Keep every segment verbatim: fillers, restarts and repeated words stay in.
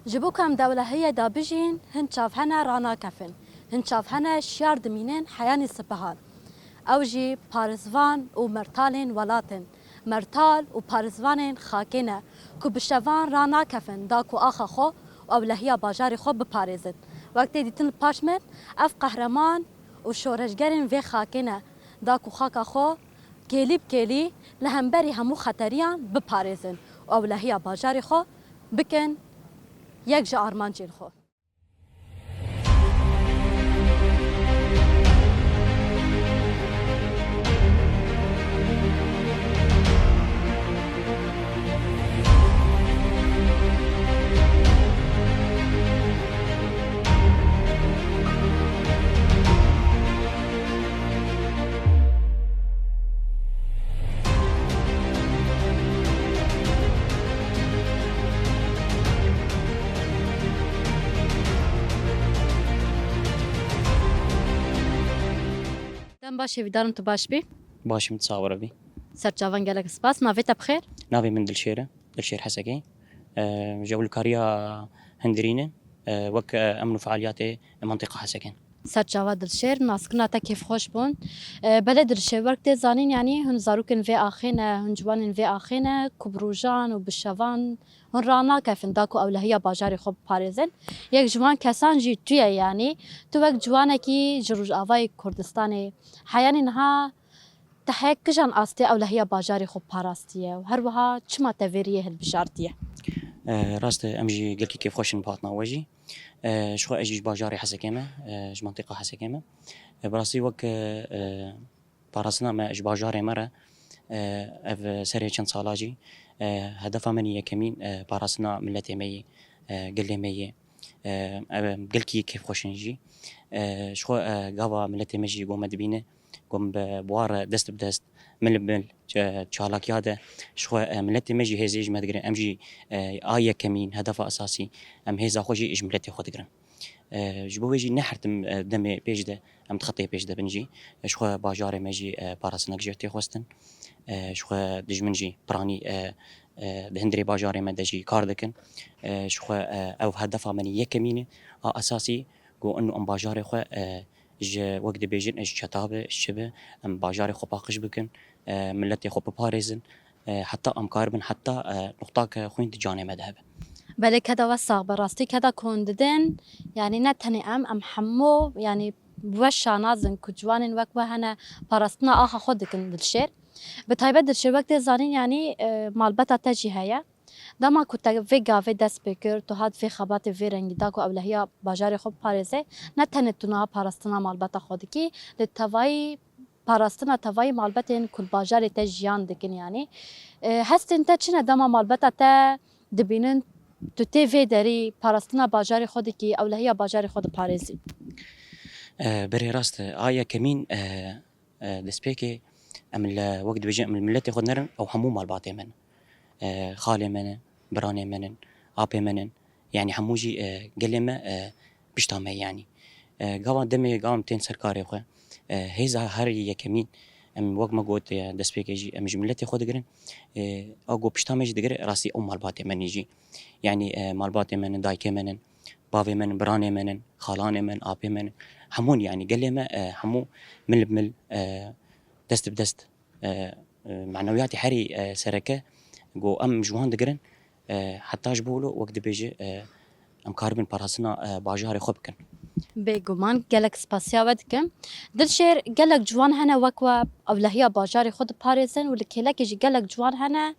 Ji bo ku em di ewlehiyê de bijîn, hin çav hene ranakefin. Hin çav hene şiyar dimînin heyanî sipihan. Ew jî parizvan û mertalên welat in. Mertal û parizvanên xakê ne ku bi şevan ranakefin da ku axa xwe û ewlehiya bajarê xwe biparêzin. Wek tê dîtin li paş min, ev qehreman û şoreşgerên vê xakê ne da ku xaka xwe kêlî bi kêlî li hemberî hemû xeteriyan biparêzin û ewlehiya bajarê xwe bikin yek ji armancên xwe. Dem baş, hêvîdarim tu baş bî. Baş im, tu sawir bî. Serçavan gelek spas. Navê te bi xêr? Navê min Dilşêr e. Dilşêr Hesekê. E, ji ewilkariya Hindirîn e, wek, e, emn û fealiyatê mentiqa Hesekê. Serçava Dilşêr, naskirina te kêfxweş bûn. E, belê Dilşêr, wek tê zanîn, yanî hûn zarokên vê axê ne, hûn ciwanên vê axê ne, ku bi rojan û bi şevan hûn ranakefin da ku ewlehiya bajarê xwe biparêzin. Yek ji wan kesan jî tu ye, yanî tu wek ciwanekî ji Rojavayê Kurdistanê heyanî niha Te heye kijan astê ewlehiya bajarê xwe parastiye û her wiha çima te vê riyê hilbijartiye? E, rast e, em jî gelkî kêfxweş in bi hatina we jî. E, ji xwe ez jî ji bajarê Hesekê me, e, ji mentiqa Hesekê me. E, bi rastî wek, e, e, parastina me ji bajarê me re, e, ev serê çend sala jî, e, hedefa min yekemîn, e, parastina miletê me yî, e, gelê me yê. E, ev gelkî kêfxweş in jî. E, ji xwe, e, gava miletê me jî ku me dibîne, ku em bi, bi wan re dest bi dest, mil bi mil, ç-, çalakiya de, ji xwe, e, miletê me jî hêzê ji me digirin. Em jî, e, a yekemîn, hedefa esasî, em hêza xwe jî ji miletê xwe digirin. E, ji bo vê jî ne her tim, e, demê pêş de, em di xetê pêş de bin jî, e, ji xwe bajarê me jî, e, parastinek ji tê xwestin. E, ji xwe dijmin jî piranî, e, e, di hundirê bajarê me de jî kar dikin. E, ji xwe, e, ew hedefa min yekemîn e, a esasî, ku ino em bajarê xwe, e, ji, wek dibêjin, ji çeta be, ji çi be, em bajarê xwe paqij bikin, e, miletê xwe biparêzin, e, heta em karibin, heta, e, nuqtake xwîn di canê me de hebe. Belê keda we sax be, rastî keda ku hûn didin, yanî ne tenê em, em hemû, yanî bi we şanaz in ku ciwanên wek we hene parastina axa xwe dikin Dilşêr. Bi taybet Dilşêr wek tê zanîn, yanî, e, malbeta te jî heye. Dema ku te vê gavê dest pê kir, tu hat vê xebatê vê rengî da ku ewlehiya bajarê xwe biparêze, ne tenê tu niha parastina malbeta xwe dikî, lê tevayî parastina tevayî malbetên ku li bajarê te jiyan dikin, yanî, e, hestên te çi ne dema malbeta te dibînin, tu tê vê derî parastina bajarê xwe dikî, ewlehiya bajarê xwe diparêzî? E, berê rast e. A yekemîn, e, e, destpêkê em li, wek dibêjin, em li miletê xwe nerin, ew hemû malbatê me ne. E, xalê me ne, biranê me ne, apê me ne. Yanî hemû jî, e, gelê me, e, pişta me yanî. E, gava demê, gava em tên ser karê xwe. E, hêza her yekemîn, em wek me got, e, destpêkê jî, em ji miletê xwe digirin. E, ew ku pişta me jî digire, rastî ew malbatê me ne jî. Yanî, e, malbatê me ne, dayikê me ne, bavê me ne, biranê me ne, xalanê me ne, apê me ne. Hemûn yanî gelê me, e, hemû mil bi mil, e, dest bi dest, e, e, manewiyatê herî, e, sereke ku em ji wan digirin, e, heta ji bo wilo wek dibêje, e, em karibin parastina, e, bajarê xwe bikin. Bêguman gelek spasiya we dikim. Dilşêr, gelek ciwan hene wek we ewlehiya bajarê xwe diparêzin û li kêlekê jî gelek ciwan hene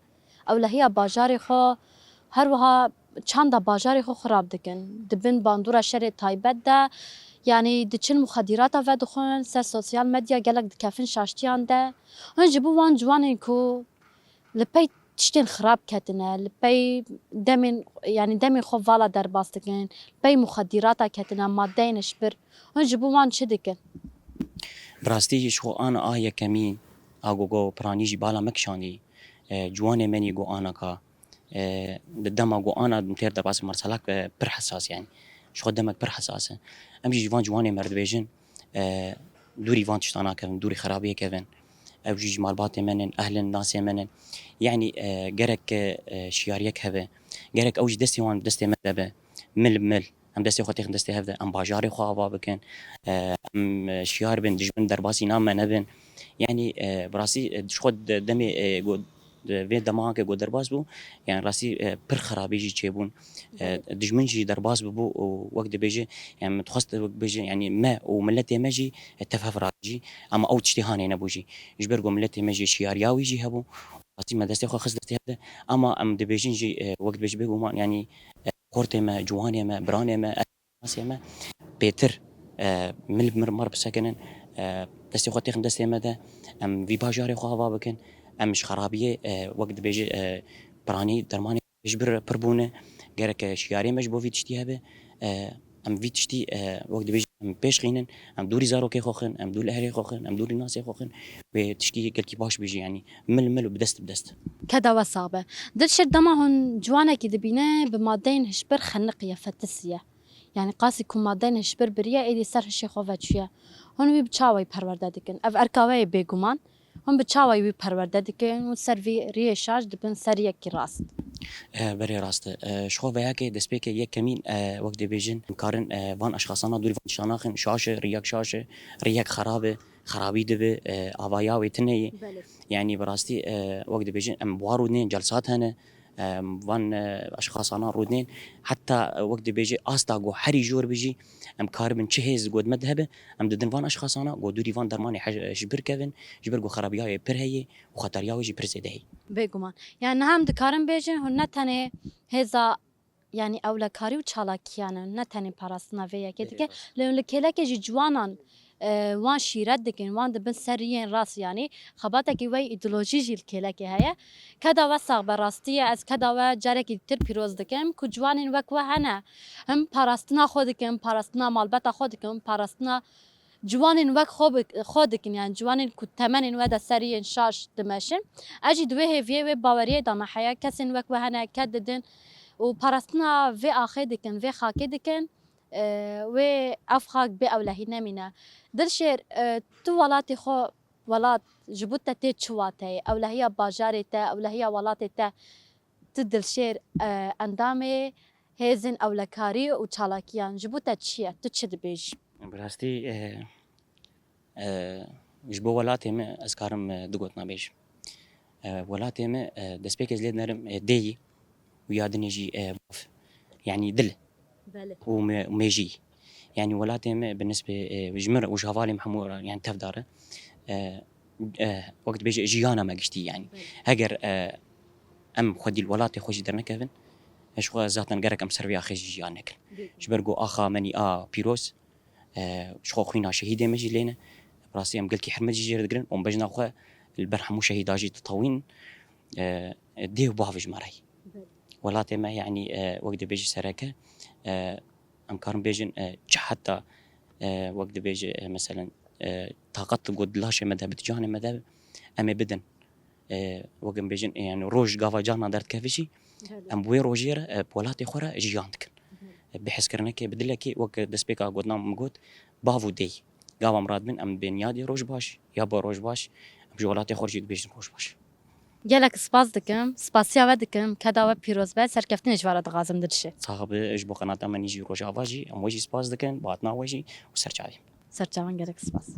ewlehiya bajarê xwe, her wiha çanda bajarê xwe xirab dikin. Di bin bandora şerê taybet de, yanî diçin muxedîrata vedixwin, ser sosyal medya gelek dikefin şaştiyan de. Hûn ji bo wan ciwanên ku li pey tiştên xirab ketine, li pey demên, yanî demên xwe vala derbas dikin, li pey muxedîrata ketine, madeyên hişbir. Hûn ji bo wan çi dikin? Bi rastî jî ji xwe ana a yekemîn, a ku got piranî jî bala me kişandî, e, ciwanê me nî got ana ka, e, di dema got ana têr derbasî merselak, e, pir hesas yanî. Ji xwe demek pir hesas e. Em jî ji van ciwanê me re dibêjin, e, dûrî van tiştan nakevin, dûrî xerabiyê kevin. Ew jî ji malbatê me nin, ehlin, nasê me nin. Yanî, e, gerek, e, şiyariyek hebe. Gerek ew jî destê wan destê me de be. Mil bi mil. Em destê xwe têxin destê hev de. Em bajarê xwe ava bikin. E, em, e, şiyar bin, dijmin derbasî nan me nebin. Yanî, e, bi rastî, e, ji xwe de-, demê, e, got, vê dema ke got derbas bû, yanî rastî, e, pir xerabî jî çêbûn. E, dijmin jî derbas bibû û wek dibêje, yanî min dixwest wek bêje, yanî me û miletê me jî, e, tev hev radijî. Ama ew tiştê hanê nebû jî. Ji ber ku miletê me jî şiyariya wî jî hebû. Rastî me destê xwe xist destê hev de. Ama em dibêjin jî, e, wek dibêje bêguman, yanî, e, xortê me, ciwanê me, biranê me, nasê me pêtir, e, mil bi mil mar bisekinin, e, destê xwe têxin destê me de, em vî bajarê xwe ava bikin, em ji xerabiyê, e, wek dibêje, e, piranî dermanê ji bir pir bûne, gerek, e, şiyarê me ji bo vî tiştî hebe, e, em vî tiştî, e, wek dibêje em pêş xînin, em dûrî zarokê xwe xin, em dûrî ehlê xwe xin, em dûrî nasê xwe xin, wê tiştî gelkî baş bêje, yanî mil mil û bi dest bi dest. Keda we sax be. Dilşêr, dema hûn ciwanekî dibîne bi madeyên hişbir xeniqiye, fetisiye. Yanî qasî ku madeyên hişbir biriye, êdî ser hişê xwe veçûye. Hûn wî bi çawa wî perwerde dikin? Ev erka we ye bêguman. Hûn bi çawa wî perwerde dikin û ser vî riyê şaş dibin ser yekî rast? E, berê rast e. E, ji xwe veyakê destpêkê yekemîn, e, wek dibêjin, em karin, e, van eşxasana dûrî van tiştana xin, şaş e, riyek şaş e, riyek xerab e, xerabî dibe, e, avaya wê tune ye. Belê. Yanî bi rastî, e, wek dibêjin, em bi wan rûdinên, celsat hene, em, van, e, eşxasana rûdinên, heta, e, wek dibêje asta ku herî jor bijî, em karibin çi hêz ku di me de hebe, em didin van eşxasana ku dûrî van dermanê he-, ji bir kevin, ji ber ku xerabiyayê pir heye û xeteriya wê jî pir zêde heye. Bêguman. Yani niha em dikarin bêjin, hûn ne tenê hêza, yani ewlekarî û çalakiyan in, ne tenê parastina vê yekê dike, lê hûn li kêlekê jî ciwanan, e, wan şîret dikin, wan dibin ser riyên rast, yanî xebatekî wey îdeolojî jî li kêlekê heye. Keda we sax be, rastî ye, ez keda we carekî dir pîroz dikim ku ciwanên wek we hene. Him parastina xwe dikin, parastina malbeta xwe dikin, parastina ciwanên wek xwe bi-, xwe dikin, yani ciwanên ku temenên we de ser riyên şaş dimeşin. Ez jî di wê hêviyê, wê baweriyê de me heye, kesên wek we hene, ked didin û parastina vê axê dikin, vê xakê dikin. E, wê ev xak bê ewlehî nemîne. Dilşêr, e, tu welatê xwe, welat ji bo te tê çi wateyê? Ewlehiya bajarê te, ewlehiya welatê te, tu Dilşêr, e, endamê hêzên ewlekarî û çalakiyan. Ji bo te çi ye? Tu çi dibêjî? Bi rastî, e, e, ji bo welatê me ez karim, e, du gotina bêjim. E, welatê me, e, destpêkê ez lê dinerim, e, dê yî û ya dinê jî, e, bav. Yanî dil. Belê. Û me-, û mêjî. Yanî welatê me bi nisbê, e, ji min re û ji hevalê me hemû re, yanî tevdar e. E, e, wek dibêje jiyana me giştî yanî. Belê. Heger, e, em xwedî li welatê xwe jî dernekevin, e, ji xwe zaten gerek em ser vê axê jî jiyan nekin. Bêguman. Ji ber ku axa me nî a pîroz, e, ji xwe xwîna şehîdê me jî lê ne. Bi rastî em gelkî hirmet jî jê re digirin û em bejna xwe li ber hemû şehîda jî ditewînin. E, dê û bav ji me re ye. Belê. Welatê me, yanî, e, wek dibêje sereke, e, em karin bêjin, e, çi heta, e, wek dibêje, e, meselen, e, taqet ku di laşê me de be, di canê me de be, em ê bidin. E, wek em bêjin, e, yanî roj gava carna derdikeve jî, belê, em bi wê rojê re, e, bi welatê xwe re jiyan dikin. Belê. E, bi hezkirinekê, bi dilekê, wek destpêka gotina min got, bav û dê. Gava em radibin, em dibên ya dê roj baş, ya bav roj baş, em ji welatê xwe re jî dibêjin roj baş. Gelek spas dikim, spasiya we dikim, keda we pîroz be, serkeftinê ji we re dixwazim Dilşêr. Sax be, ji bo qenata me nî jî Rojava jî, em we jî spas dikin, bi hatina we jî û serçavî. Serçavan, gelek spas.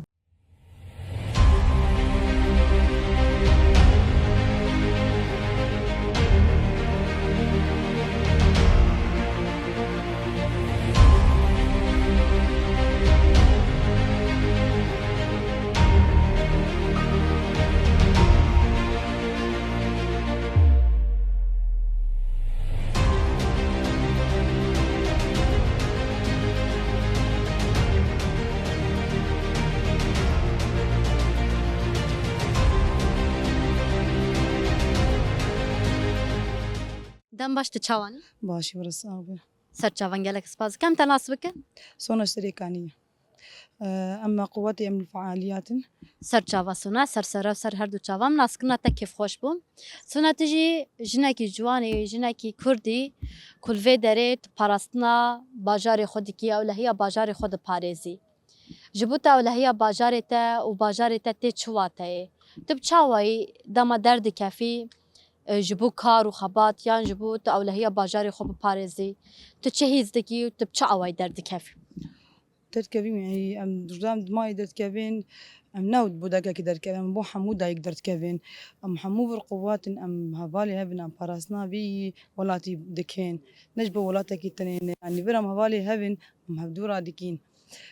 Dem baş, tu çawan î? Baş î, were sax be. Serçavan, gelek spas dikim. Em te nas bikin? Sona Serêkanî ye. Em me quwetê em li fealiyat in. Serçava Sona, ser sere û ser her du çavan, naskirina te kêfxweş bû. Sona, tu jî jinekî ciwanî, jinekî kurdî ku li vê derê tu parastina bajarê xwe dikî, ewlehiya bajarê xwe diparêzî. Ji bo te ewlehiya bajarê te û bajarê te tê çi wateyê? Tu bi çawayî dema derdikefî, e, ji bo kar û xebat yan ji bo tu ewlehiya bajarê xwe biparêzî, tu çi hîs dikî û tu bi çi awayî derdikevî? Derdikevî, yanî em dûrdan di mayê derdikevin, em ne bo dayikekî derdikevin, em bo hemû dayik derdikevin. Em hemû vir quwat in, em hevalê hev in, em parastina vî welatî dikin. Ne ji bo welatekî tenê ne. Yanî vir em hevalê hev in, em hevdû radikîn.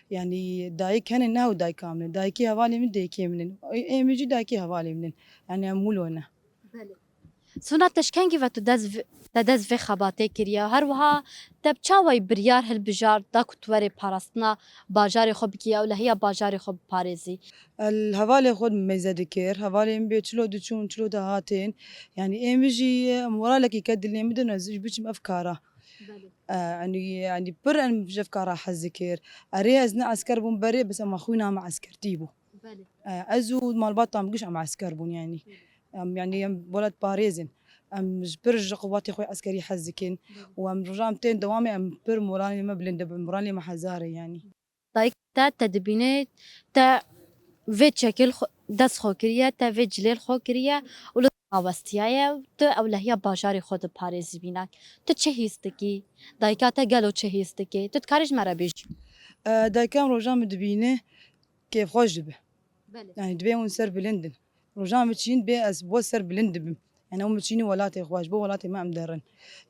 Yanî dayik hene ne bo dayika min in. Dayikê hevalê min dayikê min in. Ê, ê min jî dayikê hevalê min in. Yanî em wilo ne. Belê. Sona te ji kengî ve tu dest vi-, te dest vê xebatê kiriye? Her wiha te bi çawayî biryar hilbijart da ku tu werê parastina bajarê xwe bikî, ewlehiya bajarê xwe biparêzî? El hevalê xwe meyze dikir, hevalê min bê çilo diçûn, çilo dihatin. Yanî ê min jî moralekî ke dilê min din ez jî biçim ev kara. Belê. E, yanî, yanî pir em ji ev kara hez dikir. Erê ez ne esker bûm berê, bes ema xwîna me eskertî bû. Belê. E, ez û malbata min giş em esker bûn yanî. Belê. Em, yanî em welat parêzin. Em ji pir ji quwatê xwe eskerî hez dikin. Belê. Û em roja em tên dewamê em pir moralê me bilind dibin, moralê me hezar e yanî. Dayik te, te dibîne, te vê çekê li xwe, dest xwe kiriye, te vê cilê li xwe kiriye û li te awestiyaye û tu ewlehiya bajarê xwe diparêzî bînak. Tu çi hîs dikî? Dayika te gelo çi hîs dike? Tu dikarî ji me re bêjî? E, dayika min roja min dibîne, kêfxweş dibe. Belê. Yanî divê hûn ser bilind in. Roja min çîn bê ez bo ser bilind dibim. Yanî ew min çînî welatê xwe, ji bo welatê me em derin.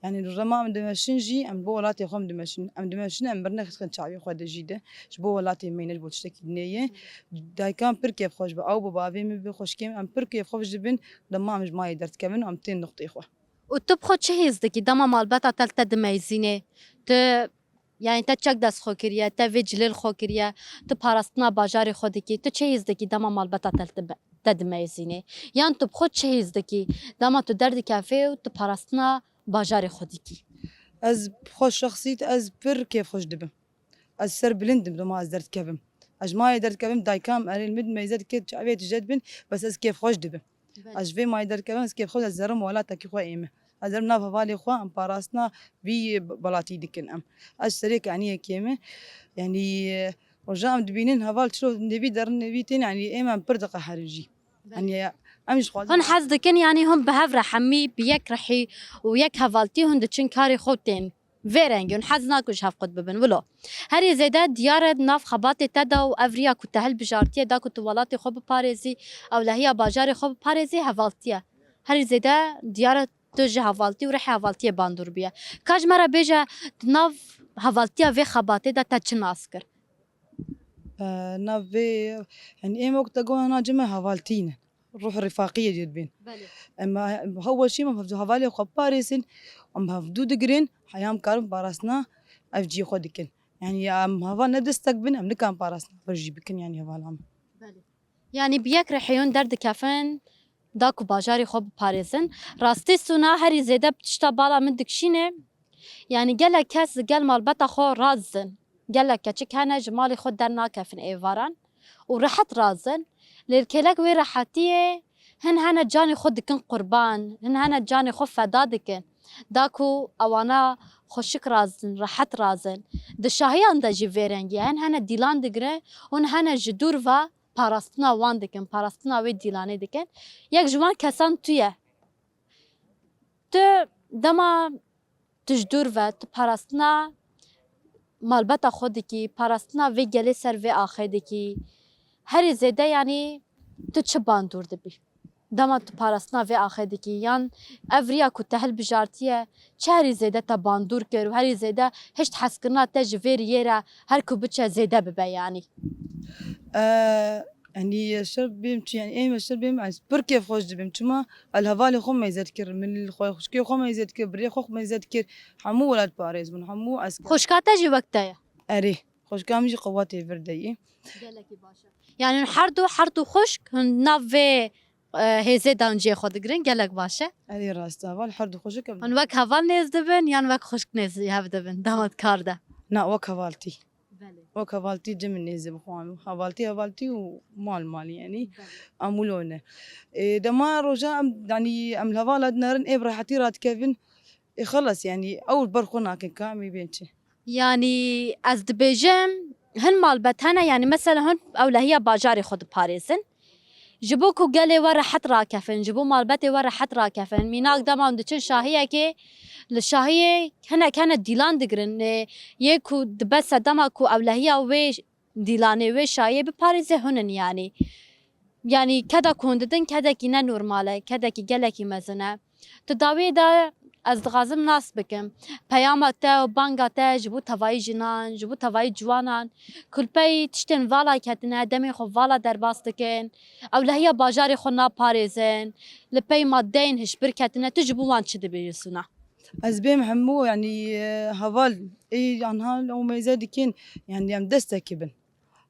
Yanî roja me em dimeşin jî, em bo welatê xwe em dimeşin. Em dimeşin, em birine xistin çavê xwe de jî de. Ji bo welatê me ne ji bo tiştekî dinê ye. Dayika min pir kêfxweş be. Ew bi bavê min bi xweşikê min, em pir kêfxweş dibin. Dema em ji mayê derdikevin, em tên nuqtê xwe. Û tu bi xwe çi hîs dikî? Dema malbeta te li te dimeyzînê, tu Yanî te çek dest xwe kiriye, te vê cilê li xwe kiriye, tu parastina bajarê xwe dikî, tu çi hîs dikî dema malbeta te, te, te dimeyzînê? Yan tu bi xwe çi hîs dikî dema tu derdikevê û tu parastina bajarê xwe dikî? Ez bi xwe şexsî, ez pir kêfxweş dibim. Ez serbilind im dema ez derdikevim. Ez ji mayê derdikevim, dayika min erê li min meyze dike, çavê tije dibin, bes ez kêfxweş dibim. Belê. Ez ji vê mayî derkevim, ez kêfxweş, ez zerim welatekî xwe ême. Ez zerim nav hevalê xwe, em parastina vî welatî dikin em. Ez serê keniyekê me. Yanî, e, roja em dibînin heval çilo nêvî derin nêvî tên, yanî êm em pir diqeherin jî. Belê. Yanî, em jî xwazin. Hûn hez dikin, yanî hûn bi hev re hemî bi yek rihî û yek hevaltî hûn diçin karê xwe tên. Vê rengî hûn hez nakin ji hev qut bibin. Wilo. Herî zêde diyar e di nav xebatê te de û ev riya ku te hilbijartiye da ku tu welatê xwe biparêzî, ewlehiya bajarê xwe biparêzî, hevaltî ye. Herî zêde diyar e tu ji hevaltî û rihê hevaltiyê bandor bûye. Ka ji me re bêje, di nav hevaltiya vê xebatê de te çi nas kir? E, nav vê, yanî êm wek te got, na cime hevaltî ne. Ruh refaqiyê jê dibên. Belê. Em, hew weşî em hev-, hevalê xwe parêzin, em hevdû digirin, heya em karin parastina ev cihê xwe dikin. Yanî em heval ne destek bin, em nikarin parastina xwe jî bikin, yanî hevala me. Belê. Yanî bi yek rihê hûn derdikevin, da ku bajarê xwe biparêzin. Rastî sûna herî zêde bi tişta bala min dikişîne. Yanî gelek kes li gel malbeta xwe razin. Gelek keçik hene ji malê xwe dernakevin êvaran û rehet razin. Lê li kêlek wê rehetiyê hin hene canê xwe dikin qurban, hin hene canê xwe feda dikin. Da ku ewana xweşik razin, rehet razin. Di şahiyan de jî vê rengî ye. Hin hene dîlan digirin, hûn hene ji dûr ve parastina wan dikin, parastina wê dîlanê dikin. Yek ji wan kesan tu ye. Tu dema tu ji dûr ve, tu parastina malbeta xwe dikî, parastina vê gelê ser vê axê dikî, herî zêde, yanî tu çi bandor dibî? Dema tu parastina vê axê dikî, yan ev riya ku te hilbijartiye, çi herî zêde te bandor kir û herî zêde hişt hezkirina te ji vê riyê re her ku biçe zêde bibe, yanî? E, Yanî, şer bêm çi, yanî, êm şer bêm, ez pir kêfxweş dibim. Çima? El hevalê xwe meyze dikir, min li xwe, xwişkê xwe meyze dikir, birê xwe meyze dikir. Hemû welat parêz bûn, hemû esker. Xwişka te jî wek te ye? Erê, xwişka min jî qewatê vir de ye. Gelekî baş e. Yanî, her du, her du xwişk hûn nav vê, e, hêzê de hûn cihê xwe digirin, gelek baş e. Erê, rast e, heval her du xwişk em. Hûn wek heval nêz dibin, yan wek xwişk nêz hev dibin, dema di kar de? Na, wek hevaltî. Belê. Wek hevaltî cem nêzî bi xwe. Hevaltî, hevaltî û mal, mal, yanî. Belê. Em wilo ne. Ê, dema roja em, yanî em li hevala dinerin, ê bi rehetî radikevin. Ê, xelas, yanî ew ber xwe nakin, ka em ê bên çi? Yanî ez dibêjim, hin malbet hene, yanî mesela hûn ewlehiya bajarê xwe diparêzin. Ji bo ku gelê we rehet rakefin, ji bo malbetê we rehet rakefin, mînak dema hûn diçin şahiyekê, li şahiyê hinek hene dîlan digirin. Ê, yê ku dibe sedema ku ewlehiya wê dîlanê, wê şahiyê biparêze hûn in yanî. Yanî keda ku hûn didin kedekî ne normal e, kedekî gelekî mezin e. Di dawiyê de ez dixwazim nas bikim. Peyama te û banga te ji bo tevayî jinan, ji bo tevayî ciwanan, ku li pey tiştên vala ketine, demê xwe vala derbas dikin. Ewlehiya bajarê xwe naparêzin. Li pey madeyên hişbir ketine. Tu ji bo wan çi dibêjî Suna? Ez bêm hemû, yanî, e, heval ê anha ew mêze dikin, yanî em destekî bin.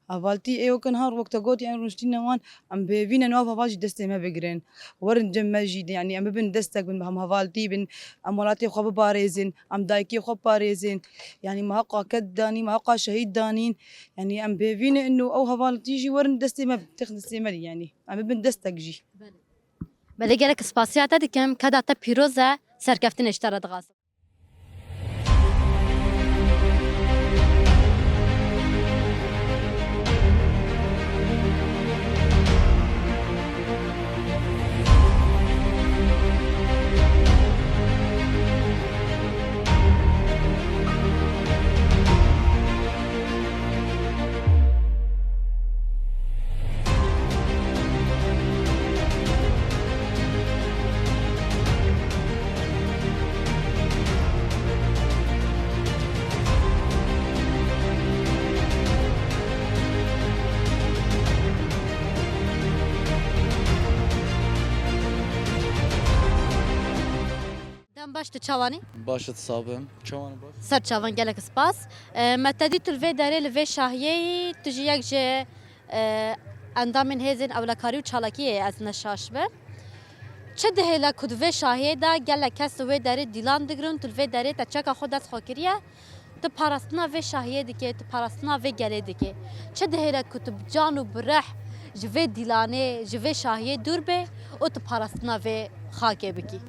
Hevaltî ê wek niha wek te got, yanî rûniştîna wan, em bi hêvî ne niha heval jî destê me bigirin. Werin cem me jî, yanî em bibin destek bin, bi hem hevaltî bin, em welatê xwe biparêzin, em dayikê xwe biparêzin. Yanî me heqa ked danî, me heqa şehîd danîn. Yanî em bi hêvî ne ino ew hevaltî jî werin destê me, têxin destê me, yanî em bibin destek jî. Belê, gelek spasiya te dikim, keda te pîroz e, serkeftinê ji te re dixwazim. Dem baş, tu çawanî? Baş, tu sabim. Çawan baş? Ser çavan, gelek spas. E, me te dî tu li vê derê, li vê şahiyê yî, tu jî yek ji, e, endamên hêzên ewlekarî û çalakiyê ye, ez ne şaş bim. Çi dihêle ku di vê şahiyê de gelek kes li wê derê dîlan digirin, tu li vê derê te çeka xwe dest xwe kiriye, tu parastina vê şahiyê dikê, tu parastina vê gelê dikê. Çi dihêle ku tu bi can û bi reh ji vê dîlanê, ji vê şahiyê dûr bê û tu parastina vê xakê bikî?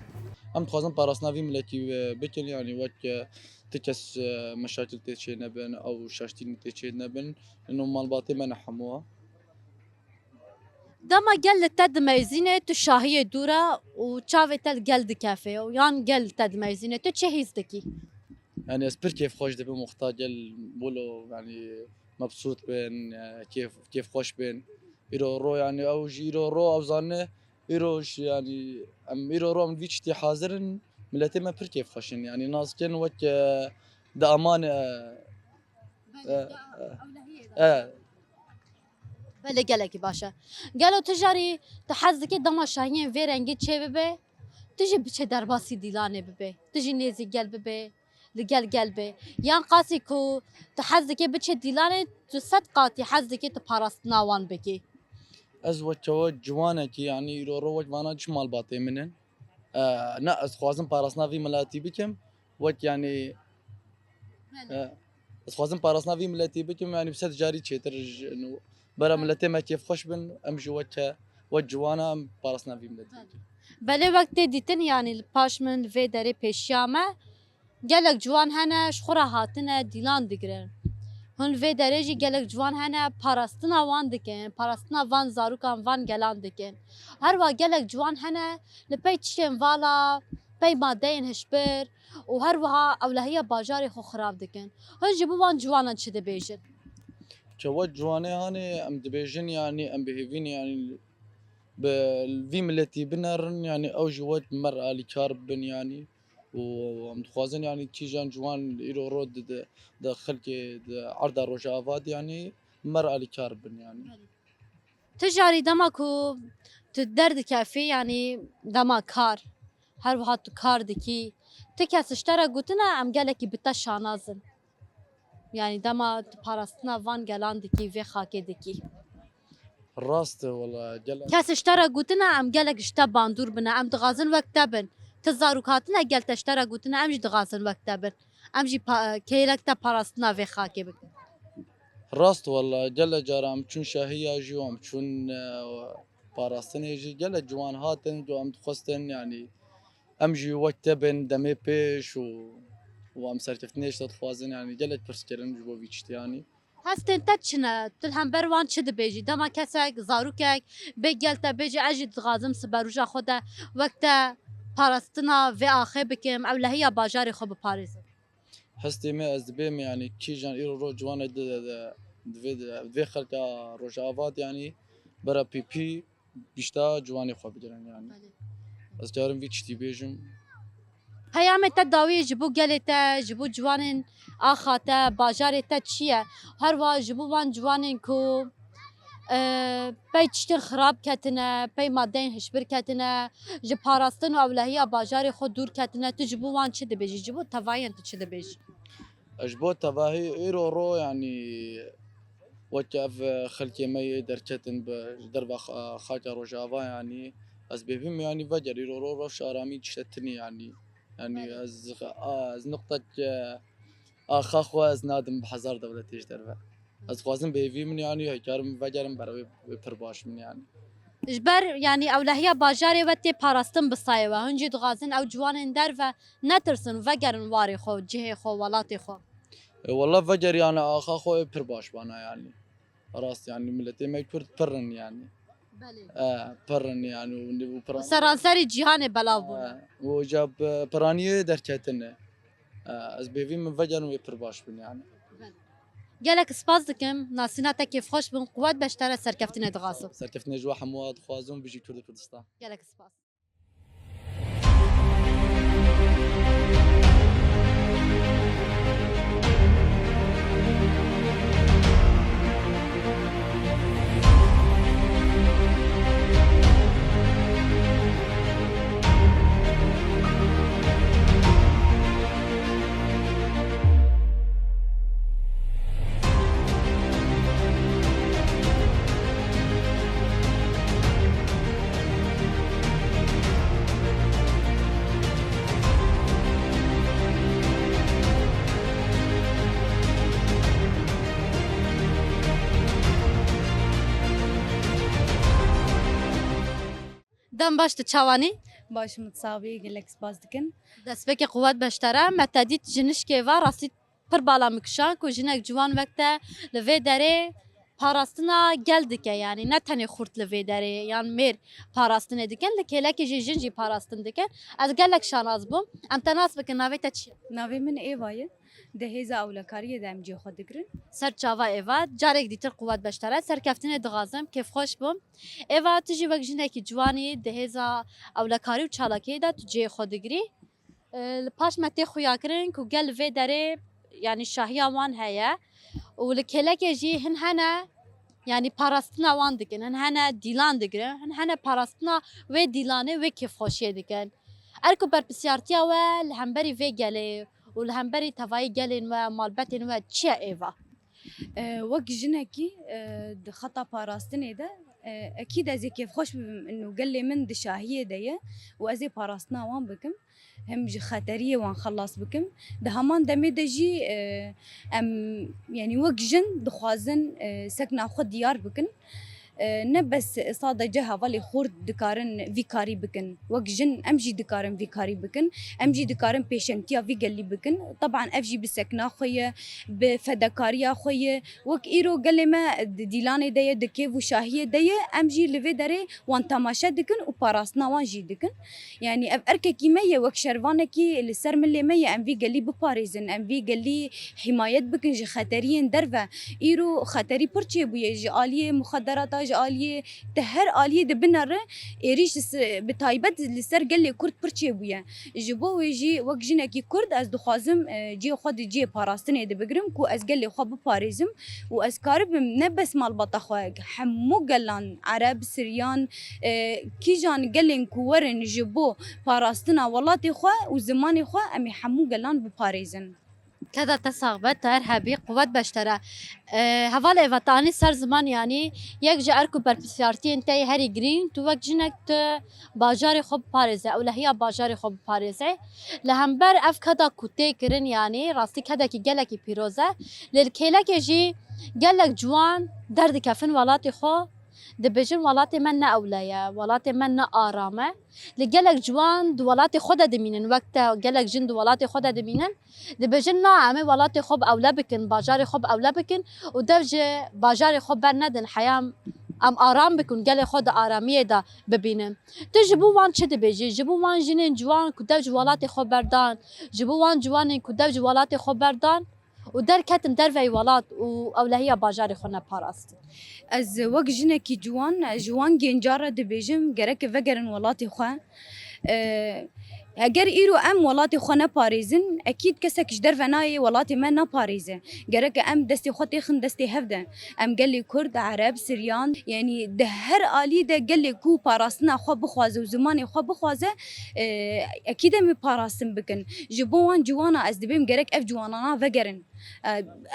Em dixwazin parastina vî miletî, e, bikin, yanî wek, e, ti kes, e, meşakil tê çê nebin, ew şaştînî tê çê nebin. Ino malbatê me ne hemû e. Dema gel li te dimeyzîne, tu şahiyê dûr e û çavê te li gel dikefe û yan gel li te dimeyzîne, tu çi hîs dikî? Yanî ez pir kêfxweş dibim wexta gel wilo, yanî mebsût bin, e, kêf, kêfxweş bin. Îro ro, yanî ew jî îro ro ew zanine, îro jî, yanî em îro ro em vî tiştî hazir in, miletê me pir kêfxweş in. Yanî nas dikin wek, e, di aman, e, Belê, e, ya, e, ewlehiyê de. E. Belê, gelekî baş e. Gelo tu jarî tu hez dikî dema şahiyên vê rengî çê bibe, tu jî biçe derbasî dîlanê bibe, tu jî nêzî gel bibe, li gel gel be. Yan qasî ku tu hez dikî biçe dîlanê, tu sed qatî hez dikî tu parastina wan bikî. Ez weke we ciwanekî, yanî îro ro wek vana çi malbatê min in. E, ne, ez dixwazim parastina vî miletî bikim. Wek, yanî, Belê. E, ez dixwazim parastina vî miletî bikim, yanî bi sed carî çêtir ji, bera miletê me kêfxweş bin, em jî weke, wek ciwana em parastina vî miletî bikin. Belê, wek tê dîtin, yanî li paş min li vê derê pêşiya me, gelek ciwan hene, ji xwe re hatine, dîlan digirin. Hûn li vê derê jî gelek ciwan hene, parastina wan dikin, parastina van zarokan, van gelan dikin. Her wa gelek ciwan hene, li pey tiştên vala, pey madeyên hişbir û her wiha ewlehiya bajarê xwe xirab dikin. Hûn ji bo wan ciwanan çi dibêjin? Çawa ciwanê hanê, em dibêjin, yanî em bi hêvî ne, yanî bi vî miletî binerin, yanî ew jî wek me re alîkar bibin, yanî. Û em dixwazin, yanî, kîjan ciwan îro ro di, di, di xelkê, di erda Rojava de, yanî, me re alîkar bin, yanî. Tu jarî dema ku tu derdikefî, yanî dema kar, her wiha tu kar dikî, ti kes ji te re gotine, em gelekî bi te şanaz in? Yanî dema tu parastina van gelan dikî, vê xakê dikî. Rast e, wela, gelek. Kes ji te re gotine, em gelek ji te bandor bine, em dixwazin wek te bin. Ti zarok hatine, gel te ji te re gotine, em jî dixwazin wek te bin. Em jî pa-, kêlek te parastina vê xakê bikin. Rast, wela, gelek cara em çûn şahiya jî, em çûn, e, parastinê jî, gelek ciwan hatin, ku em dixwestin, yanî, em jî wek te bin demê pêş û, û em serkeftinê ji te dixwazin, yanî gelek pirs kirin ji bo vî tiştê, yanî. Hestên te çi ne? Tu li hember wan çi dibêjî? Dema kesek, zarokek, bê gel te bêje, ez jî dixwazim siberoja xwe de wek te parastina vê axê bikim, ewlehiya bajarê xwe biparêzim. Hestê me ez dibêm, yanî kîjan îro roj ciwan e di, di, di vê, di vê xelka Rojava de, yanî bera pîpî pişta ciwanê xwe bigirin, yanî. Belê. Ez karim vî tiştî bêjim. Peyamê te dawî ji bo gelê te, ji bo ciwanên axa te, bajarê te çi ye? Her wiha ji bo wan ciwanên ku, e, pey tiştên xirab ketine, pey madeyên hişbir ketine, ji parastin û ewlehiya bajarê xwe dûr ketine, tu ji bo wan çi dibêjî? Ji bo tevahiyên tu çi dibêjî? Ji bo tevahî îro ro, yanî weke ev xelkê me yê derketin bi ji derva xa-, xaka Rojava, yanî ez bêvîm, yanî veger îro ro rewş aramî çetinî, yanî. Yanî Belê. ez, a, ez nuqtek, e, axa xwe ez nadim bi hezar dewletê ji derve. Ez dixwazim bêvî min, yanî hekarim vegerim ber wê, wê pir baş min, yanî. Ji ber, yanî, ewlehiya bajarê we tê parastin bi sayê we. Hûn jî dixwazin ew ciwanên derve netirsin û vegerin warê xwe, cihê xwe, welatê xwe. E, wela vegeriyane axa xwe ê pir baş bana, yanî. Rast, yanî, miletê me Kurd pir in, yanî. Belê. E, pir in, yanî, û, û pir Û seranserî cîhanê belav bûne. E, û ca bi piraniyê derketine. E, ez bêvî min vegerin wê pir baş bin, yanî. Belê. Gelek spas dikim, nasîna te kêfxweş bûm, quwet beştera serkeftinê dixwazim. Serkeftinê ji we hemû dixwazim, bijî Kurd û Kurdistan. Gelek spas. Dem baş, tu çawanî? Baş, min sax bî, gelek spas dikin. Destpêkê quwet beştera. Me te dît ji nişkê ve rastî pir bala min kişand ku jinek ciwan wek te li vê derê parastina gel dike, yanî ne tenê xurt li vê derê yan mêr parastinê dikin, li kêlekê jî jin jî parastin dikin. Ez gelek şanaz bûm. Em te nas bikin, navê te çi ye? Navê min Êva ye. Di hêza ewlekariyê de em cihê xwe digirin. Ser çava Êva, carek dîtir quwet beştera. Serkeftinê dixwazim, kêfxweş bûm. Êva, tu jî wek jinekî ciwanî di hêza ewlekarî û çalakiyê de tu cihê xwe digirî. E, li paş me tê xuyakirin ku gel vê derê, yanî şahiya wan heye û li kêlekê jî hin hene, yanî parastina wan dikin, hin hene dîlan digirin, hin hene parastina wê dîlanê, wê kêfxweşiyê dikin. Erk û berpirsiyartiya we li hemberî vê gelê û li hemberî tevayî gelên we, malbetên we çi ye Êva? E, wek jinekî, e, di xeta parastinê de, e, ekîd ez ê kêfxweş bibim, ino gelê min di şahiyê de ye û ez ê parastina wan bikim. Hem ji xeteriyê wan xelas bikim. Di heman demê de jî, e, em, yanî wek jin dixwazin, e, sekna xwe diyar bikin. E, ne bes sadece hevalê xurt dikarin vî karî bikin. Wek jin em jî dikarin vî karî bikin. Em jî dikarin pêşengtiya vî gelî bikin. Teban ev jî bi sekna xwe ye, bi fedakariya xwe ye. Wek îro gelê me di dîlanê de ye, di kêf û şahiyê de ye, em jî li vê derê wan temaşe dikin û parastina wan jî dikin. Yanî ev erkekî me ye, wek şervanekî li ser milê me ye, em vî gelî biparêzin, em vî gelî hîmayet bikin ji xeteriyên derve. Îro xeterî pir çêbûye ji aliyê muxederata, ji aliyê te her aliyê de binere êrîş li se-, bi taybet li ser gelê Kurd pir çêbûye. Ji bo wê jî wek jinekî Kurd ez dixwazim, e, cihê xwe di cihê parastinê de bigirim ku ez gelê xwe biparêzim û ez karibim ne bes malbata xwe, hemû gelan, Ereb, Siryan, e, kîjan gelên ku werin ji bo parastina welatê xwe û zimanê xwe, em ê hemû gelan biparêzin. Keda te sax be, te her hebî, quwet beştera. E, heval Êva, te anî ser ziman, yanî yek ji erk û berpirsiyartiyên te yê herî girîng, tu wek jinek tu bajarê xwe biparêze, ewlehiya bajarê xwe biparêze. Li hember ev keda ku tê kirin, yanî rastî kedekî gelekî pîroz e. Lê li kêlekê jî gelek ciwan derdikefin welatê xwe. Dibêjin welatê me ne ewle ye, welatê me ne aram e. Lê gelek ciwan di welatê xwe de dimînin, wek te gelek jin di welatê xwe de dimînin. Dibêjin na, em ê welatê xwe bi ewle bikin, bajarê xwe bi ewle bikin û dev ji bajarê xwe bernedin, heya em aram bikin, gelê xwe di aramiyê de bibînin. Tu ji bo wan çi dibêjî? Ji bo wan jinên ciwan ku dev ji welatê xwe berdan, ji bo wan ciwanên ku dev ji welatê xwe berdan û derketin derveyî welat û ewlehiya bajarê xwe neparastin. Ez wek jinekî ciwan, ji wan genca re dibêjim, gerek e vegerin welatê xwe. E, eger îro em welatê xwe neparêzin, ekîd kesek ji derve nayê welatê me naparêze. Gerek e em destê xwe têxin destê hev de. Em gelê Kurd, Ereb, Siryan, yanî di her alî de gelê ku parastina xwe bixwaze û zimanê xwe bixwaze, e, ekîd em ê parastin bikin. Ji bo wan ciwana ez dibêm gerek ev ciwanana vegerin. E,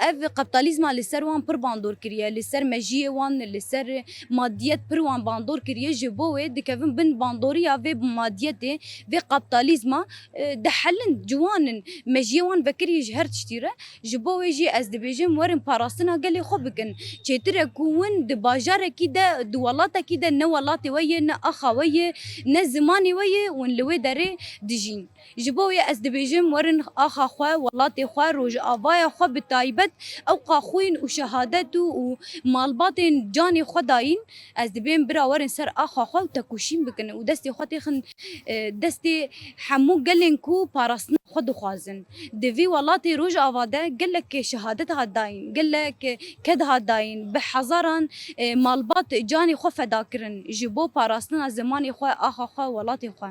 ev kapitalizma li ser wan pir bandor kiriye, li ser mejiyê wan, li ser madiyet pir wan bandor kiriye. Ji bo wê dikevin bin bandoriya vê madiyetê, vê kapitalizma, e, dihelin, ciwan in, mejiyê wan vekirî ji her tiştî re. Ji bo wê jî ez dibêjim, werin parastina gelê xwe bikin. Çêtir e ku hûn di bajarekî de, di welatekî de ne welatê we ye, ne axa we ye, ne zimanê we ye, hûn li wê derê dijîn. Ji bo wê ez dibêjim, werin axa xwe, welatê xwe, rojavaya xwe bi taybet ew qaxwîn û şehadet û, û malbatên canê xwe dayîn. Ez dibêm bira werin ser axa xwe û tekoşîn bikin û destê xwe têxin, e, destê hemû gelên ku parastina xwe dixwazin. Di vî welatê Rojava de gelek şehadet hat dayîn, gelek ked hat dayîn, bi hezaran, e, malbat canê xwe feda kirin ji bo parastina zimanê xwe, axa xwe, welatê xwe.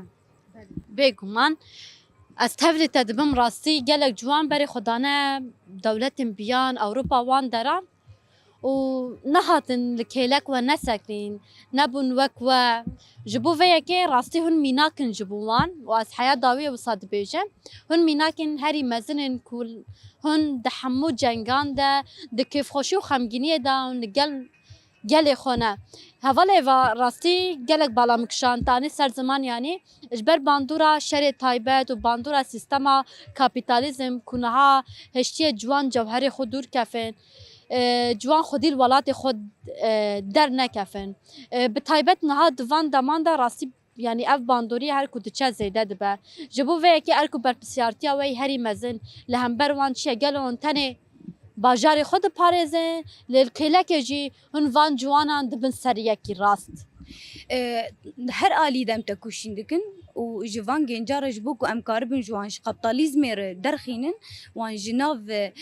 Bêguman, ez tevlî te dibim, rastî gelek ciwan berê xwe dane dewletên biyan, Ewropa wan deran û nehatin li kêlek we nesekinîn, nebûn wek we. Ji bo vê yekê rastî hûn mînak in ji bo wan û ez heya dawiyê wisa dibêjim. Hûn mînakên herî mezin in ku hûn di hemû cengan de, di kêfxweşî û xemgîniyê de hûn li gel gelê xwe ne. Hevalê va rastî gelek bala min kişand, tanî ser ziman, yanî ji ber bandora şerê taybet û bandora sîstema kapîtalîzm ku niha hiştiye ciwan cewherê xwe dûr kefin, e, ciwan xwedî li welatê xwe, e, dernekefin. E, bi taybet niha di van deman de rastî, yanî ev bandorî her ku diçe zêde dibe. Ji bo vê yekê er ku berpirsiyartiya we yî herî mezin li hember wan çi ye, gelo hûn tenê bajarê xwe diparêzin, lê li kêlekê jî hûn van ciwanan dibin ser yekî rast? E, her alî de em tekoşîn dikin û ji van genca re ji bo ku em karibin ji wan ji kapitalizmê re derxînin, wan ji nav, e,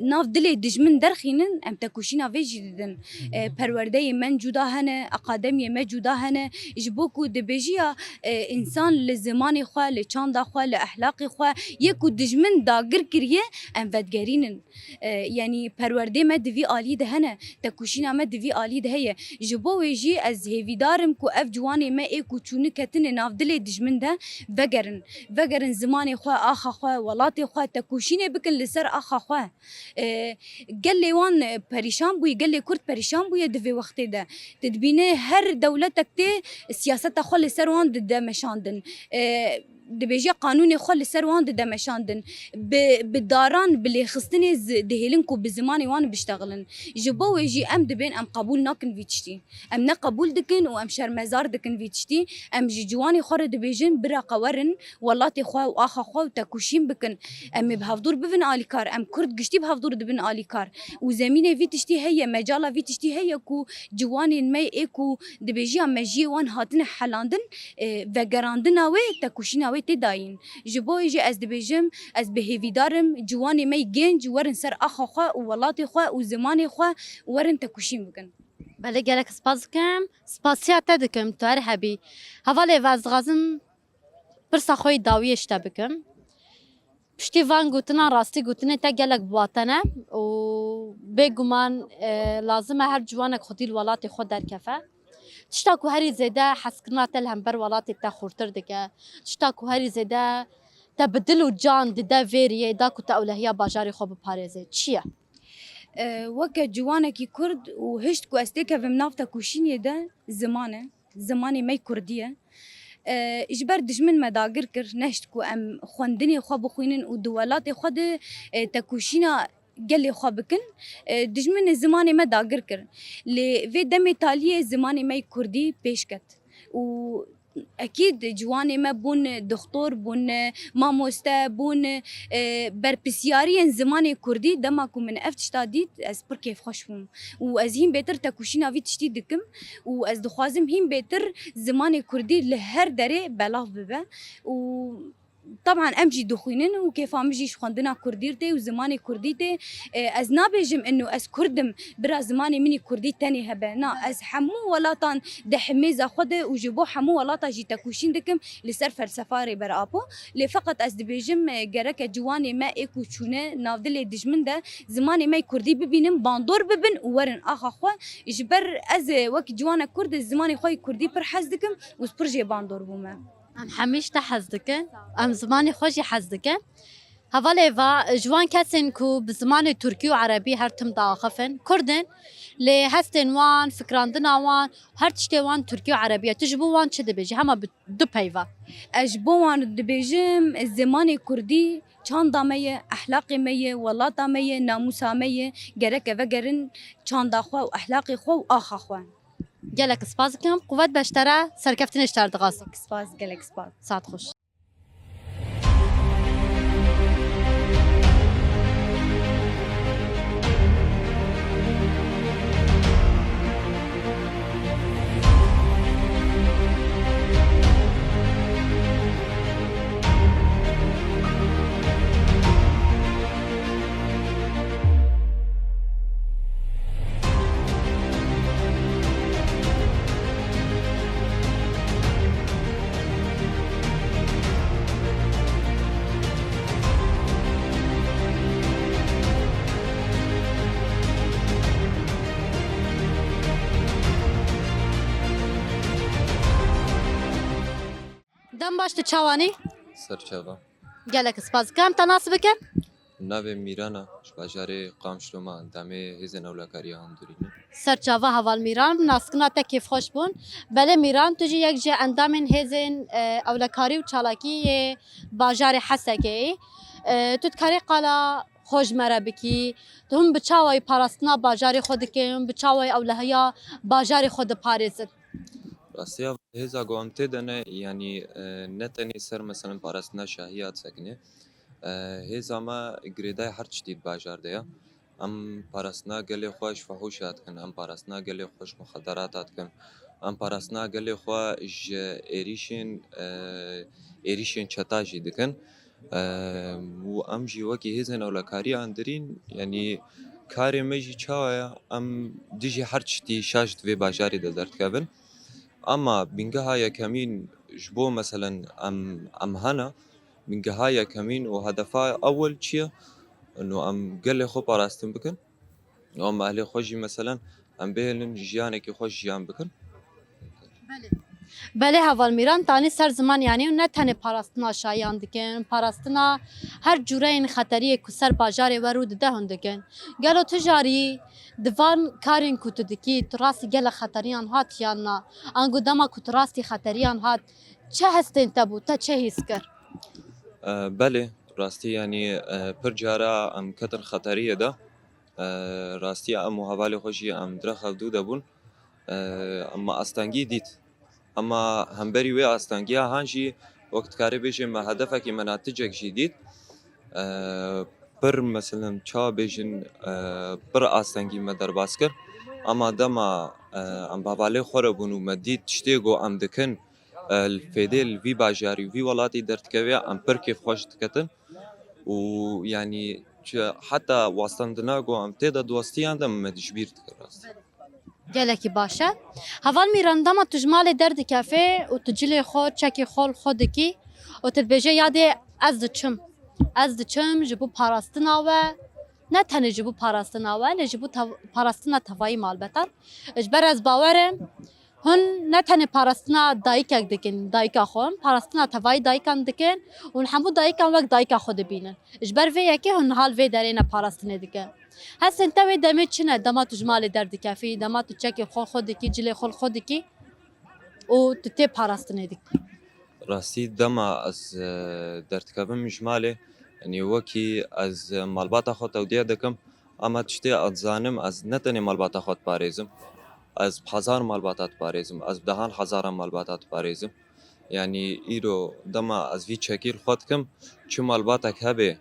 nav dilê dijmin derxînin, em tekoşîna vê jî didin. E, perwerdeyê me cuda hene, akademiyê me cuda hene, ji bo ku di bêjiya, e, însan li zimanê xwe, li çanda xwe, li ehlaqê xwe yê ku dijmin dagir kiriye, em vedigerînin. E, yanî perwerdê me di vî alî de hene, tekoşîna me di vî alî de heye. Ji bo wê jî ez hêvîdar im ku ev ciwanê me ê ku çûne ketine nav dilê dijmin de vegerin. Vegerin zimanê xwe, axa xwe, welatê xwe, tekoşînê bikin li ser axa xwe. E, gelê wan, e, perîşan bûye, gelê Kurd perîşan bûye di vê wextê de. Tu dibîne her dewletek tê siyaseta xwe li ser wan dide meşandin. E, dibêje qanûnê xwe li ser wan dide meşandin. Bi, bi daran, bi lêxistinê zi-, dihêlin ku bi zimanê wan biştexilin. Ji bo wê jî em dibên em qebûl nakin vî tiştî. Em ne qebûl dikin û em şermezar dikin vî tiştî. Em ji ciwanê xwe re dibêjin, bira qe werin, welatê xwe û axa xwe û tekoşîn bikin. Em ê bi hevdûr bibin alîkar. Em Kurd giştî bi hevdûr dibin alîkar. Û zemînê vî tiştî heye, mecala vî tiştî heye ku ciwanên me ê ku dibêjiya mejiyê wan hatine helandin, e, vegerandina wê, tekoşîna wê tê dayîn. Ji bo wê jî ez dibêjim, ez bi hêvîdar im, ciwanê me yê gênc werin ser axa xwe û welatê xwe û zimanê xwe werin tekoşîn bikin. Belê, gelek spas dikim. Spasiya te dikim, tu her hebî. Hevalê, ez dixwazim pirsa xwe yê dawiyê ji te bikim. Piştî van gotinan, rastî gotinê te gelek bi wate ne û bêguman, e, lazim e her ciwanek xwedî li welatê xwe derkefe. Tişta ku herî zêde hezkirina te li hember welatê te xurtir dike, tişta ku herî zêde te bi dil û can dide vê riyê da ku te ewlehiya bajarê xwe biparêzê, çi ye? E, weke ciwanekî Kurd û hişt ku ez têkevim nav tekoşînê de, ziman e. Zimanê me yê Kurdî ye. E, ji ber dijmin me dagir kir, nehişt ku em xwendinê xwe bixwînin û di welatê xwe de, e, tekoşîna gelê xwe bikin. E, dijminê zimanê me dagir kir. Lê vê demê taliyê zimanê me yê kurdî pêş ket. Û ekîd ciwanê me bûn doxtor, bûn mamoste, bûn, e, berpirsiyariyên zimanê kurdî. Dema ku min ev tişta dît, ez pir kêfxweş bûm. Û ez hîn bêtir tekoşîna vî tiştî dikim. Û ez dixwazim hîn bêtir zimanê kurdî li her derê belav bibe. Û Teban em jî dixwînin û kêfa min jî ji xwendina kurdî tê û zimanê kurdî tê. E, ez nabêjim ino ez kurd im, bira zimanê min î kurdî tenê hebe. Na, ez hemû welatan di himêza xwe de û ji bo hemû welata jî tekoşîn dikim li ser felsefa Rêber Apo. Lê feqet ez dibêjim, e, gereke ciwanê me ê ku çûne navdilê dijmin de zimanê me yê kurdî bibînin, bandor bibin û werin axa xwe. Ji ber ez, e, wek ciwanek kurd, zimanê xwe yê kurdî pir hez dikim û pir jê bandor bûme. Em hemî ji te hez dikin. Em zimanê xwe jî hez dikin. Hevalê va, ji wan kesên ku bi zimanê tirkî û erebî her tim diaxifin, kurd in. Lê hestên wan, fikrandina wan, her tiştê wan tirkî û erebî ye. Tu ji bo wan çi dibêjî? Hema bi du peyva. Ez ji bo wan dibêjim, zimanê kurdî çanda me ye, ehlaqê me ye, welata me ye, namûsa me ye. Gereke vegerin çanda xwe û ehlaqê xwe û axa xwe. Gelek spas dikim. Quwet be ji te re, serkeftinê ji te re dixwazim. Spas, gelek spas. Saet xweş. Dem baş, tu çawanî? Serçava. Gelek spas dikim. Em te nas bikin? Navê Mîran e, ji bajarê Qamşlo me, endamê Hêzên Ewlekariya Hundirî ne. Serçava heval Mîran, naskirina te kêfxweş bûn. Belê Mîran, tu jî yek ji endamên Hêzên, e, Ewlekarî û Çalakî yê bajarê Hesekê yî. E, tu dikarî qala xwe ji me re bikî? Tu hûn bi çawayî parastina bajarê xwe dikin? Hûn bi çawayî ewlehiya bajarê xwe diparêzin? Rastiya hêza ku em tê de ne, yanî, e, ne tenê ser, meselen, parastina şahiya disekine. E, hêza me girêdayî her tiştî di bajar de ye. Em parastina gelê xwe ji fehûşa dikin, em parastina gelê xwe ji muxedarata dikin, em parastina gelê xwe ji êrîşên, e, êrîşên çeta jî dikin. E, û em jî wekî hêzên ewlekariya hundirîn, yanî karê me jî çawa ye, em dijî her tiştî şaş di vê bajarê de derdikevin. Ama bingeha yekemîn ji bo, meselen, em, em hene, bingeha yekemîn û hedefa ewil çi ye? Ino em gelê xwe parastin bikin. Û em ehlê xwe jî, meselen, em bihêlin jiyanekî xweş jiyan bikin. Belê. Belê heval Mîran, tanî ser ziman, yanî ne tenê parastina şahiyan dikin, parastina her cûreyên xeteriyê ku ser bajarê we rû dide hûn dikin. Gelo tu jarî di van karên ku tu dikî, tu rastî gelek xeteriyan hat yan na? Ango dema ku tu rastî xeteriyan hat, çi hestên te bû, te çi hîs kir? E, belê, rastî, yanî, e, pir cara em ketin xeteriyê de. E, rastî em û hevalê xwe jî em dirêj hevdû de bûn. E, em me astengî dît. Ema hemberî wê astengiya han jî wek dikarê bêjê me hedefekî me naticek jî dît. E, pir, meselen, çawa bêjin, e, pir astengî me derbas kir. Ema dema, e, em bi hevalê xwe re bûn û me dît tiştê ku em dikin, e, li fêdê li vî bajarî û vî welatî derdikeve, em pir kêfxweş diketin. Û, yanî, çi, heta wastandina ku em tê de dostiyan de me dijbîr dikir rast. Gelekî baş e. Heval Mîran, dema tu ji malê derdikevê û tu cilê xwe, çekê xwe li xwe dikî û tu dibêje, yadê ez diçim. Ez diçim ji bo parastina we. Ne tenê ji bo parastina we, lê ji bo tev-, parastina tevayî malbetan. Ji ber ez bawer im, hûn ne tenê parastina dayikek dikin, dayika xwe, parastina tevayî dayikan dikin û hemû dayikan wek dayika xwe dibînin. Ji ber vê yekê hûn niha li vê derê ne parastinê dikin. Hestên te wê demê çi ne? Dema tu ji malê derdikevî, dema tu çekê xwe xwe dikî, cilê xwe li xwe dikî û tu tê parastinê dikî. Rastî dema ez, e, derdikevim ji malê, Yanî wekî ez malbata xwe tewdiye dikim, ama tiştê ez dizanim, ez ne tenê malbata xwe diparêzim, ez bi hezar malbata diparêzim, ez bi dehan hezara malbata diparêzim. Yanî îro dema ez vî çekî li xwe dikim, çi malbatek hebe,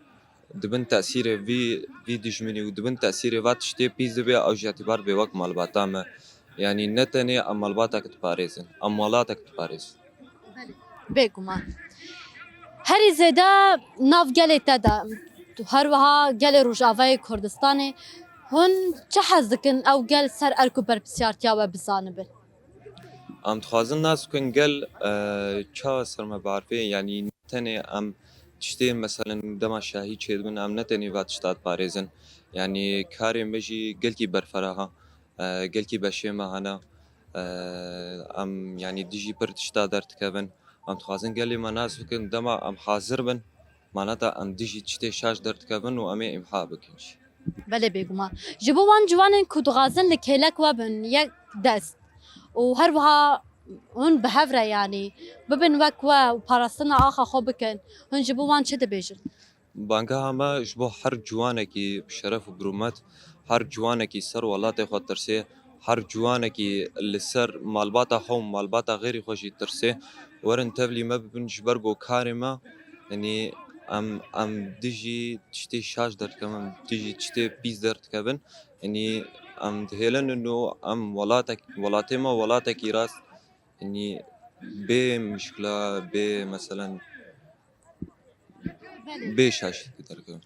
di bin tesîrê vî, vî dijminî û di bin tesîrê va tiştê pîs dibe, ew jî îtibar bê wek malbata me. Yanî ne tenê em malbatek diparêzin, em welatek diparêzin. Bêguman. Herî zêde nav gelê te de, her wiha gelê Rojavayê Kurdistanê, hûn çi hez dikin ew gel ser erk û berpirsiyartiya we bizanibin? Em dixwazin nas bikin gel, e, çawa ser me biarifê, yanî ne tenê em tiştê, meselen, dema şahî çêdibin, em ne tenê va tişta diparêzin. Yanî karê me jî gelkî berfireh e, e, gelkî beşê me hene. E, em, yanî, dijî pir tişta derdikevin. Em dixwazin gelê me nas bikin, dema em hazir bin, manata em dijî tiştê şaş derdikevin û em ê îmha bikin jî. Belê bêguman. Ji bo wan ciwanên ku dixwazin li kêlek we bin yek dest û her wiha hûn bi hev re, yanî, bibin wek we û parastina axa xwe bikin, hûn ji bo wan çi dibêjin? Bangeha me ji bo her ciwanekî bi şeref û bi rûmet, her ciwanekî ser welatê xwe tirsê, her ciwanekî li ser malbata xwe û malbata xêrî xwe jî tirsê, werin tevlî me bibin, ji ber ku karê me, yanî em, em dijî tiştê şaş derdikevin, em dijî tiştê pîs derdikevin. Yanî em dihêlin û em welatek-, welatê me welatekî rast, yanî bê mişkila, bê, meselen, bê şaşî derkevin.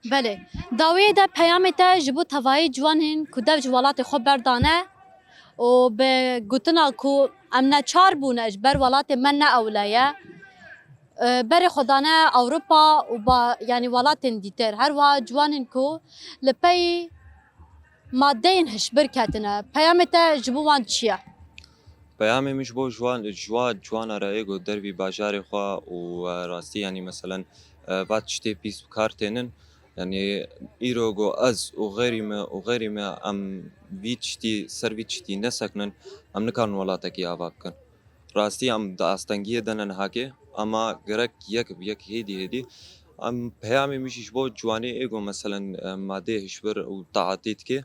Belê. Dawiyê de peyamê te ji bo tevayî ciwanên ku dev ji welatê xwe berdane û bi gotina ku em neçar bûne, ji ber welatê me ne ewle ye, e, berê xwe dane Ewropa û ba, yanî welatên dîtir. Her wiha ciwanên ku li pey madeyên hişbir ketine. Peyamê te ji bo wan çi ye? Peyamê min ji bo ji wan, ji wa ciwana re yê ku dervî bajarê xwe û, e, rastî, yanî, meselen, e, va tiştê pîs bi kar tênin. Yanî îro ku ez û xêrî me û xêrî me em vî tiştî, ser vî tiştî nesekinin, em nikarin welatekî ava bikin. Rastî em di astengiyê de ne nihakê, ama gerek yek bi yek hêdî hêdî em peyamê min jî ji bo ciwanê ê ku meselen, e, madeyê hişbir û taetî dike.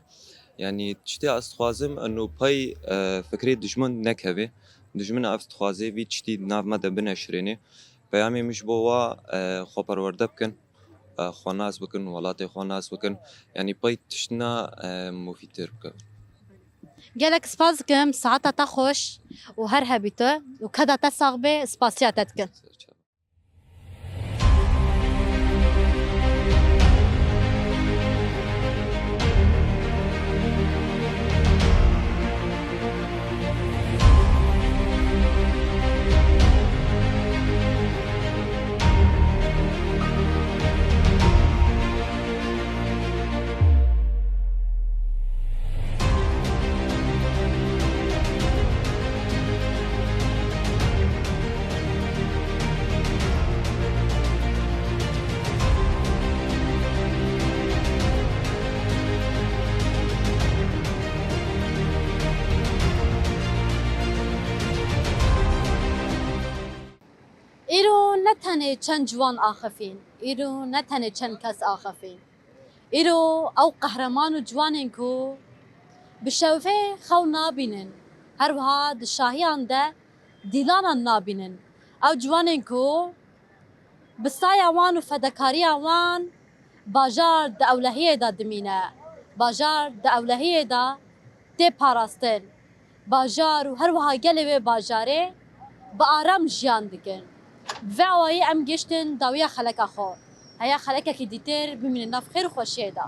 Yanî tiştê ez dixwazim eno pey, e, fikrê dijmin nekeve. Dijmin ev dixwaze vî tiştî di nav me de bineşirêne. Peyamê min ji bo wa, e, xwe perwerde bikin, e, xwe nas bikin, welatê xwe nas bikin. Yanî pey tiştina, e, mufîdtir bikin. Gelek spas dikim, saeta te xweş û her hebî tu û keda te sax be, spasiya te dikim. Îro ne tenê çend ciwan axifîn, îro ne tenê çend kes axifîn. Îro ew qehreman û ciwanên ku bi şevê xew nabînin, her wiha di şahiyan de dîlanan nabînin. Ew ciwanên ku bi saya wan û fedakariya wan bajar di ewlehiyê de dimîne, bajar di ewlehiyê de tê parastin. Bajar û her wiha gelê wê bajarê bi aram jiyan dikin. Bi vê awayî em gihiştin dawiya xeleka xwe. Heya xelekekî dîtir bimîne nav xêr û xweşiyê de.